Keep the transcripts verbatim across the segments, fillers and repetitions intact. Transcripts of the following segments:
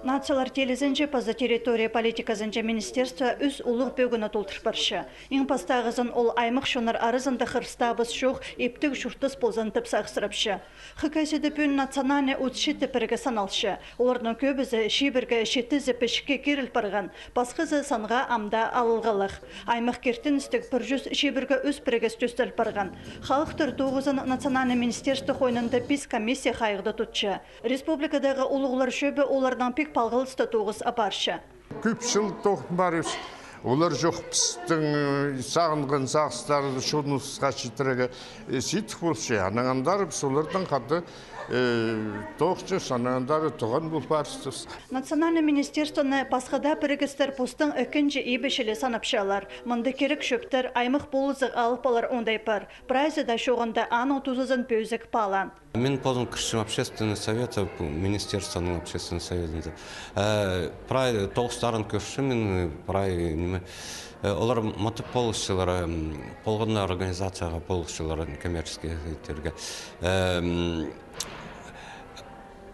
Нациялар теелізінҷе паза территория политиказынҷа министерство ӱс улуғ пӧгінні толдыр парча. Иң пастағызын ол аймах чоннар аразында хырыстабыс чох, иптіг чуртас ползын тіп сағыссырапча. Хакасияда пӱӱн национальный отыс читі пірігіс саналча. Оларның кӧбізі чибіргі читізі пічікке киріл парған, пасхазы санға амды алылғалығ. Аймах киртіністіг пір чӱс чибіргі ӱс пірігіс тӧстел парған. Халыхтар тоғызын национальный министерство хойнында пис комиссия хайығда тутча. Республикадағы улуғлар чӧбі оларнаң пик палғалыста тоғыс апарча. Кӧп чыл тоғын парыбыс. Олар чох пістің, э, сағынған сағыстарны чоныбысха читірерге, э, сидік полча. Анаң андар піс олардаң хада, э, тоғынчабыс, анаң андар тоғын пол парыбыс. Национальный министерствоны пасха даа пірігістер постың ікінҷі ибі чіли санапчалар. Мында кирек чӧптер, аймах полызығ алып алар оңдай пар. Прайзы даа чооғында аның тузазын пӧзік паалаан. Мин позым кірчем общественный совет, э, пу министерствоның общественный советінде. Э, прай тоғыстарын кӧрчем мин, э, прай ниме, э, олар матап полысчалар, м, полған организацияға полысчалар, коммерческий, э, терге. Эм,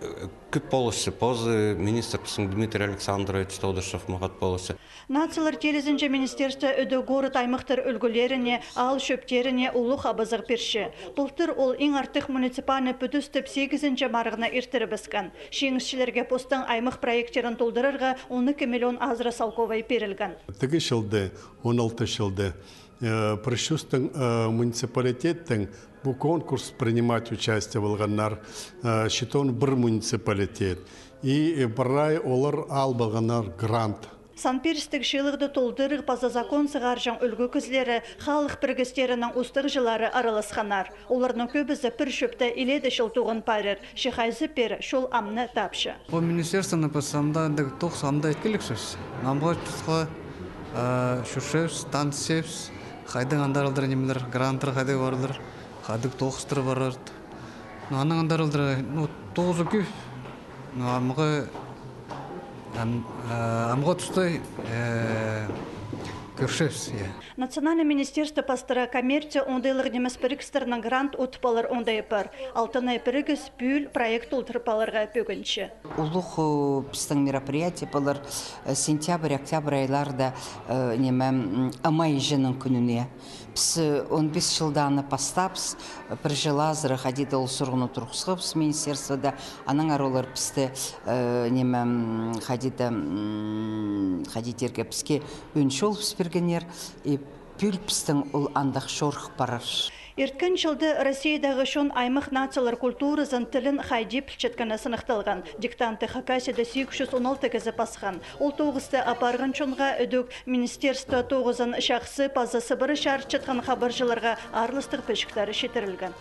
э, кӧп полысча, позы министр пістің Дмитрий Александрович Тодышев мағат полысча. Нациялар теелізінҷе министерство ідӧк город аймахтар ӱлгӱлеріне, аал чӧптеріне улуғ абазығ пирче. Пылтыр ол иң артых муниципальный пӱдіс тіп сигізінҷі марығны иртірібіскен. Чиңісчілерге постың аймах проекттерін толдырарға он ікі миллион азыра салковай пирілген. Тігі чылда, он алты чылда, э, пір чӱстің, э, муниципалитеттің пу конкурс принимать участие полғаннар, э, читон пір муниципалитет. И, э, прай олар ал полғаннар грант. Сан пирістіг чыылығды толдырығ паза закон сығарҷаң ӱлгӱ кізілері, халых пірігістерінің устағҷылары араласханнар. Оларның кӧбізі пір чӧпте илееде чыл тоғын парир, че хайзы пеер чол амны тапча. Пу министерствоны піс амды андағ тоғыс амды иткелек чӧрчебіс. Амғы чуртха, а, чӧрчебіс, танысчабыс, хайдағ андар алдар нимелер, гранттар хайдағ парылар, хайдағ тоғыстар парар. Ну, анаң андар алдар, ну, тоғызы кӧп. Ну, амғы, ам-, а, амғы туста, э, кӧрчебіс, я. Национальный министерство пастыра коммерция оңдайлығ нимес пірігістернең грант утып алар оңдайы пар. Алтынай пірігіс пӱӱл проект толдырып аларға пӧгінче. Улуғ, э, пістің мероприятие полар, э, сентябрь, октябрь айларда, э, ниме, м, Ымай іҷенің кӱніне. Піс, э, он пис чылдаң пастабыс, э, пір чыл азыра хайди даа ол сурығны турғысхабыс министерствода. Анаң ары олар пісті, э, ниме, м, хайди даа, м, хайди тирге, піске ӧӧн чолыбыс пиргеннер. И пӱӱл пістің ол андағ чорых парар. Ирткен чылда Россиядағы чон аймах нациялар культуразын, тілін хайди пілчеткені сыныхталған. Диктантты Хакасияда сигіс чӱс он алты кізі пасхан. Ол тоғысты апарған чонға ідӧк министерство тоғызын чахсы паза сыбыра чарытчатхан хабарҷыларға аарластығ пічіктер читірілген.